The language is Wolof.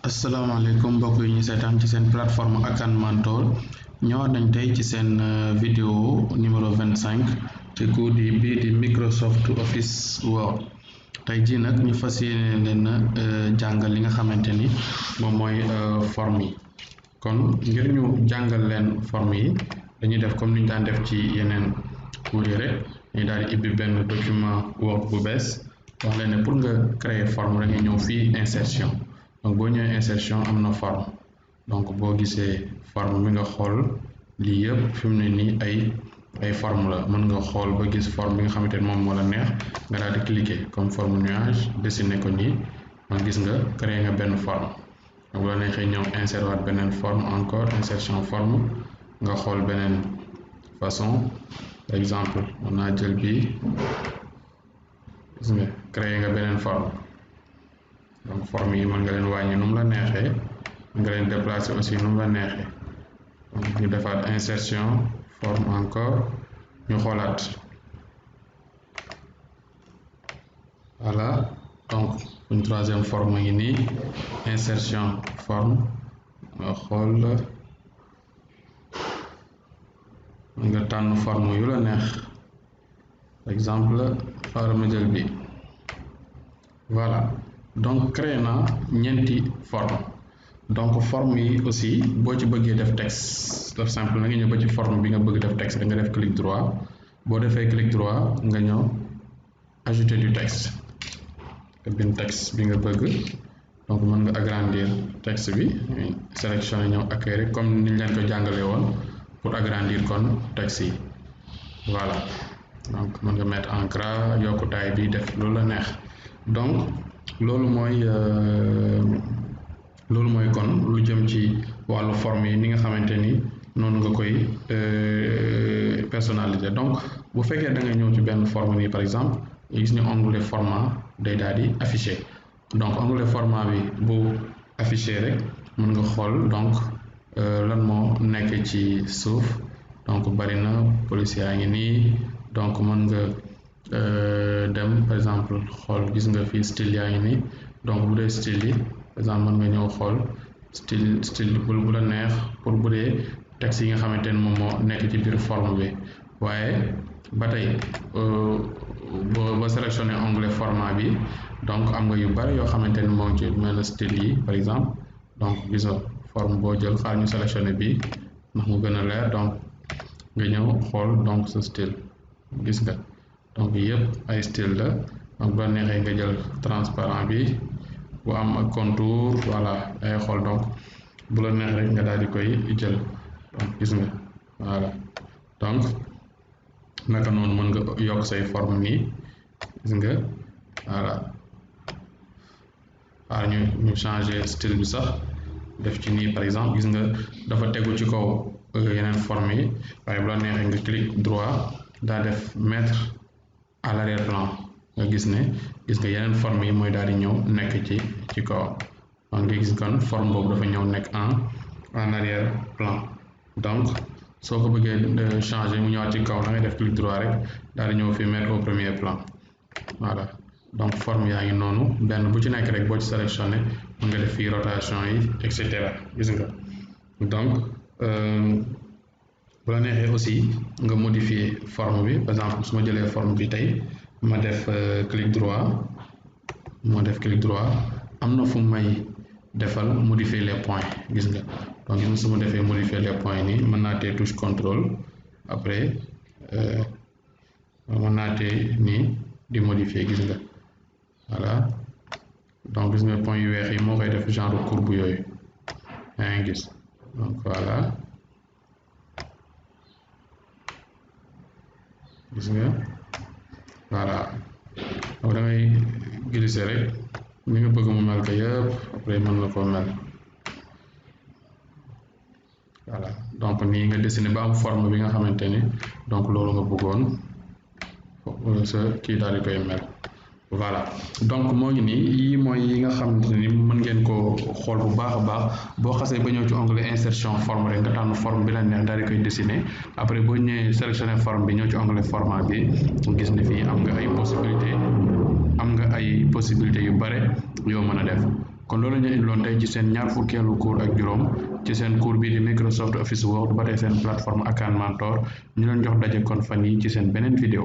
asalaamaaleykum mbokk yi ñu seetaan ci seen plateforme Akan Mentor ñëwaat nañ tey ci seen vidéo numéro 25 ci cours bii di Microsoft Office Word tey jii nag ñu fas yéene leen jàngal li nga xamante ni moom mooy forme yi kon ngir ñu jàngal leen forme yi dañuy def comme ni ñu daan def ci yeneen cours yi rek dañuy daal di ibbi benn document Word bu bees wax leen ne pour nga créer forme da ngay ñëw fii insertion. donc boo ñëwee insertion am na forme donc boo gisee forme bi nga xool lii yëpp fi mu ne nii ay forme la mën nga xool ba gis forme bi nga xamante ne moom moo la neex nga daal di cliquer comme forme nuage dessiné ko nii man gis nga créé nga benn forme donc la neexee ñëw insert waat beneen forme encore insertion forme nga xool beneen façon par exemple mën naa jël bii gis nga créé nga beneen forme donc forme yi mën nga leen wàññi nu mu la neexee mën nga leen déplacer aussi nu mu la neexee donc ñu defaat insertion forme encore ñu xoolaat voilà donc une troisième forme ngi nii insertion forme nga xool mën nga tànn forme yu la neex par exemple xaaral ma jël bi voilà donc créé na ñeenti forme donc forme yi aussi boo ci bëggee def texte def simple na nga ñëw ba ci forme bi nga bëgg def texte da nga def clic droit boo defee clic droit nga ñëw ajouter du texte nga bind texte bi nga bëgg donc mën nga agrandir texte bi sélectionner ñëw acquérir comme niñ leen ko jàngalee woon pour agrandir kon texte yi voilà donc mën nga mettre en gras yokku taay bi def loolu la neex donc loolu mooy kon lu jëm ci wàllu forme yi ni nga xamante ni noonu nga koy personnaliser donc bu fekkee da nga ñëw ci benn forme nii par exemple gis ñu onglet format day daal di affiché donc onglet format bi bu affiché rek mën nga xool donc lan moo nekk ci suuf donc bari na police yaa ngi nii donc mën nga dem par exemple xool gis nga fii style yaa ngi nii donc bu dee style yi par exemple mën nga ñëw xool style bu la neex pour bu dee texte yi nga xamante ne moom moo nekk ci biir forme bi waaye ba tey boo sélectionné onglet format bi donc am nga yu bari yoo xamante ne moo ngi ci mel na style yi par exemple donc gis nga forme boo jël xaar ñu sélectionné bi ndax mu gën a leer donc nga ñëw xool donc sa style gis nga donc yëpp ay style la donc bu la neexee nga jël transparent bi bu am ak contour voilà ay xool donc bu la neex rek nga daal di koy jël donc gis nga voilà donc naka noonu mën nga yokk say forme nii gis nga voilà waaw ñu changer style bi sax def ci nii par exemple gis nga dafa tegu ci kaw yeneen forme yi waaye bu la neexee nga clic droit daa def mettre à l'arrière-plan nga gis nga yeneen forme yi mooy daal di ñëw nekk ci kaw donc nga gis kon forme boobu dafa ñëw nekk en arrière-plan donc soo ko bëggee changer mu ñëwaat ci kaw da ngay def clic droit rek daal di ñëw fi mettre au premier plan voilà donc forme yaa ngi noonu benn bu ci nekk rek boo ci sélectionné mën nga def fii rotation yi et cetera gis nga donc bu la neexee aussi nga modifier forme bi par exemple su ma jëlee forme bi tey ma def clic droit am na fu may defal modifier les points gis nga donc gis nga su ma defee modifier les points nii mën naa tee touche contrôle après mën naa tee nii di modifier gis nga voilà donc gis nga point yu weex yi moo koy def genre courbe yooyu yaa ngi gis donc voilà gis nga voilà donc da ngay glisser rek ni nga bëgg mu mel ko yëpp après mën na koo mel voilà donc nii nga dessiner ba am forme bi nga xamante ni donc loolu nga bëggoon sa kii daal di koy mel voilà donc moo ngi nii yii mooy yi nga xamante ni mën ngeen ko xool bu baax a baax boo xasee ba ñëw ci onglet insertion forme rek nga tànn forme bi la neex daal di koy dessiner après boo ñëwee sélectionner forme bi ñëw ci onglet format bi gis ne fii am nga ay possibilité yu bare yoo mën a def kon loolu ñu indiloon tey ci seen ñaar fukkeelu cours ak juróom ci seen cours bii di Microsoft Office Word ba tey seen plateforme Akan Mentor ñu leen jox daje kon fan yi ci seen beneen vidéo